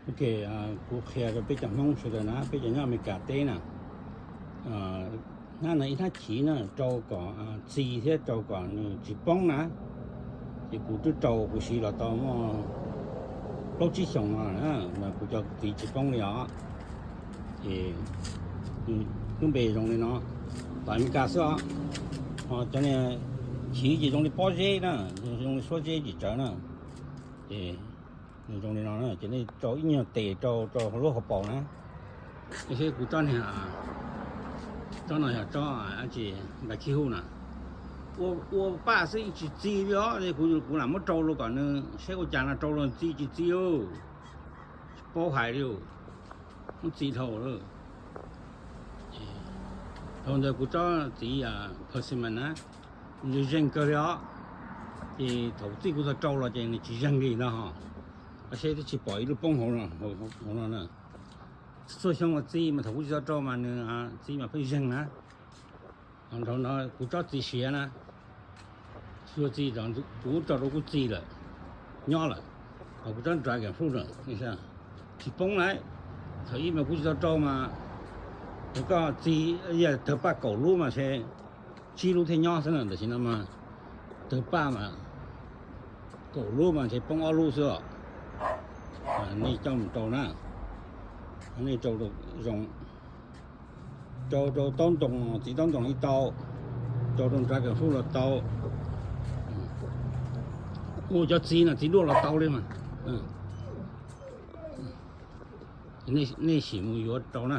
Ok, kuv qhia rau peb cov Hmoob sawv daws na, peb cov nyob Amelikas teb na, hnab no ib hnab chiv na, rau kom txi thiab rau kom nws tsis poob na. Ces kuv twb rau kuv siv los tau muaj plaub tsib xyoos no, kuv cov txiv tsis poob li os. Ces lub npe zoo li no, tom Amelikas xwb os. Ho cov niag chiv ces zoo li pob zeb na, zoo li suab zeb tsis tsawv na. Ces nws zoo li no na, ces nej rau ib nyuag tes rau rau lub hauv paus na. Nej saib kuv tsob niag, tsob no yog tsob dab tsi, npaj khib huj na, ua paj xwb tsis txi li os. Kuv lam muab rau los kom nws saib ua cas no, rau los txi tsis txi, tsis paub hais li, muab txi dhau lawm. Dhau ntawd kuv tsob txiv persimmon na, nws zeeg kawg li os. Ces thaum txij kuv txog rau los ces nws tsis zeeg li no ho. Koj saib twb tsis pom ib lub poob hauv no na. Txhua xyoo mas txi mas thaum kuv tsis txog rau mas nws txi mas pheej zeeg na. Ho dhau no kuv tsob txiv siav na, txhua txi kuv tso rau kuv txi lawm, nyob lawm. Ho kuv tsob dragon fruit na, tsis poob lawm. Thaum ib mas kuv tsis txog rau mas, koj txi, yog tawg paj kaum lub mas ntshe tsib lub thiaj nyob xwb na, tam sim no mas tawg paj mas kaum lub mas ntshe poob ob lub xwb os. Nej coj mus rau na, nej rau zoo, rau rau taub ntoo, txiv taub ntoo ib tau, rau rau dragon fruit los tau. Ua cov txiv no txiv duaj los tau li mas. Nej sim mus yuav rau na.